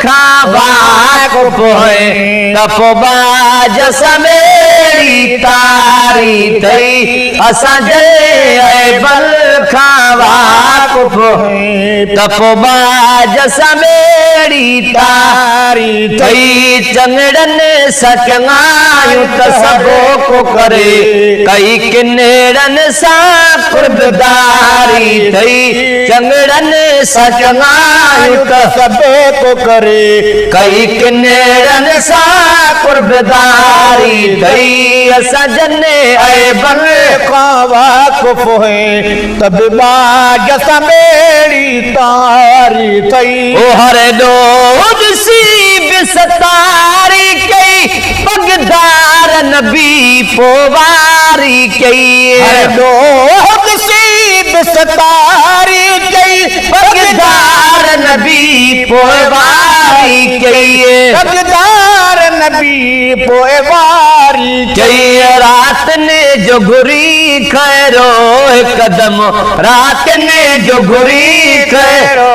کان واقف هئين ته پوء ٻاجهه سان ٻيڙي تاري اٿئي. اسان جڏهن عيبن کان واقف هئين ته پوء ٻاجهه سان ٻيڙي تاري اٿئي. چڱڙن سان چڱايون ته سڀ ڪو ڪري، ڪئي ڪنڙن سان قربداري اٿئي. چڱڙن سان چڱايون ته سڀ ڪو ڪري، ڪئي ڪنڙن سان قربداري اٿئي. اسان جن عيبن کان واقف هئين ته به ٻاجهه سان ٻيڙي تاري اٿئي. او هر ڏوهه ڏسي به ستاري ڪئي، پڳدار نبي پوئواري ڪئي. هر ڏوهه ڏسي به ستاري ڪئي، پڳدار نبي پوئواري ڪئي. پڳدار نبي پوئواري ڪئي. راتن جو گهري خيرو هڪدم، راتن جو گهري خيرو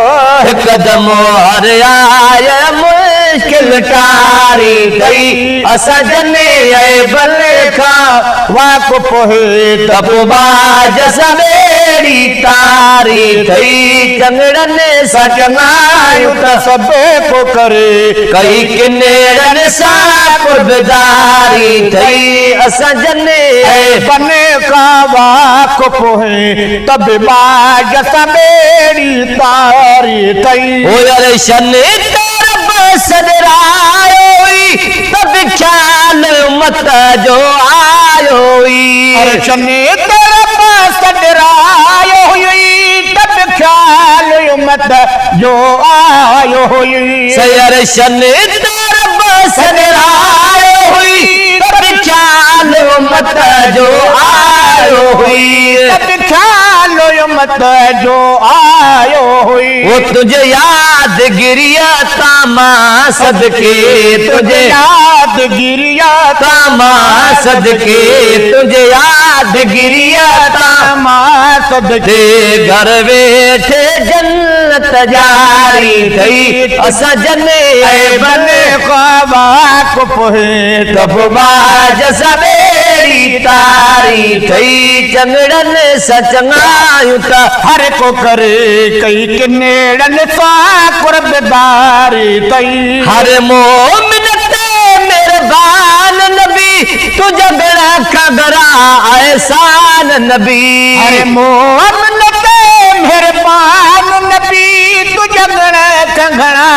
هڪدم، هر آئي مشڪل ٽاري اٿئي. اسان جن عيبن کان واقف هئي ته پوء ٻاجهه سان ٻيڙي تاري اٿئي. چڱڙن سان چڱايون ته سڀ ڪو ڪري، ڪئي ڪنڙن سان قربداري اٿئي. اسان جن عيبن کان واقف هئين ته به ٻاجهه سان ٻيڙي تاري اٿئي. او عرشن تي رب سڏرايو ئي ته به خيال امت جو آيو ئي. عرشن تي رب سڏرايو ئي ته به خيال امت جو آيو ئي. سي عرشن تي رب سڏرايو ئي ته به خيال امت جو آيو ئي. ته به خيال امت جو آيو ئي. او تنهنجي يادگيريء تان مان صدقي، تنهنجي يادگيريء تان مان صدقي، تنهنجي يادگيريء تان مان صدقي. گهر ويٺي جنت جاري اٿئي، اسان جن عيبن کان واقف هئين ته به ٻاجهه سان ٻيڙي تاري اٿئي. چڱڙن سان چڱايون ته هر ڪو ڪري، ڪئي ڪنڙن سان قربداري اٿئي. هر مومن تي مھربان نبي، تنهنجا گڻ کان گهرا احسان نبي. هر مومن تي مھربان نبي، تنهنجا گڻ کان گهڻا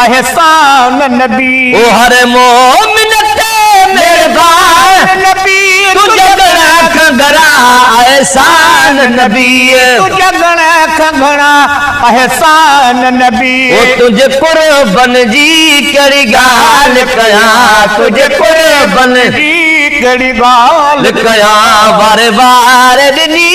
احسان نبي. او هر مومن تي مھربان نبي، تنهنجا گڻ کان گهرا احسان نبي. تنهنجا گڻ کان گهڻا احسان نبي. او تنهنجي قربن جي ڪهڙي ڳالهه ڪيان، تنهنجي قربن جي ڪهڙي ڳالهه ڪيان، واري واري ڏني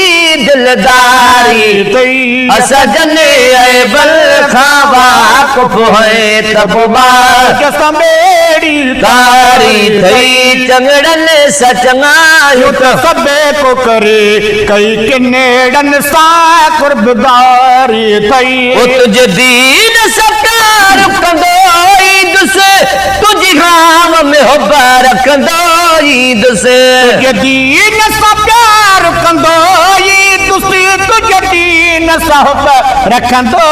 دلداري اٿئي. اسان جن عيبن کان واقف هئين ته پوء ٻاجهه سان ٻيڙي تاري اٿئي. چڱڙن سان چڱايون ته سڀ ڪو ڪري، ڪئي ڪنڙن سان قربداري اٿئي. او تنهنجي دين سان پيار ڪندو ايندس، تنهنجي هانء ۾ حب رکندو ايندس. تنهنجي دين سان پيار ڪندو ايندس، تنهنجي دين سان حب رکندو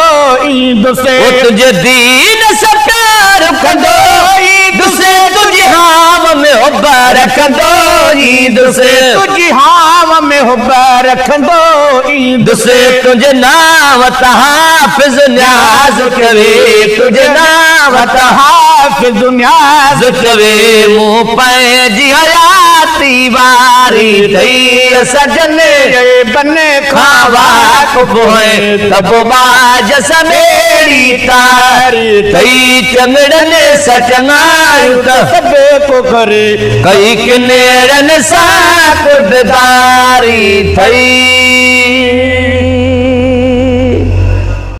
ايندس. او تنهنجي دين سان پيار ڪندو ايندس، تنهنجي هانء ۾ حب رکندو ايندس. تنهنجي هانء ۾ حب رکندو ايندس. تنهنجي نانء تان حافظ نياز چوي، تنهنجي نانء تان حافظ نياز چوي، مون پنهنجي حياتي واري اٿئي. اسان جن عيبن کان واقف هئين ته پوء ٻاجهه سان ٻيڙي تاري اٿئي. چڱڙن سان چڱايون ته سڀ ڪو ڪري، ڪئي ڪنڙن سان قربداري اٿئي.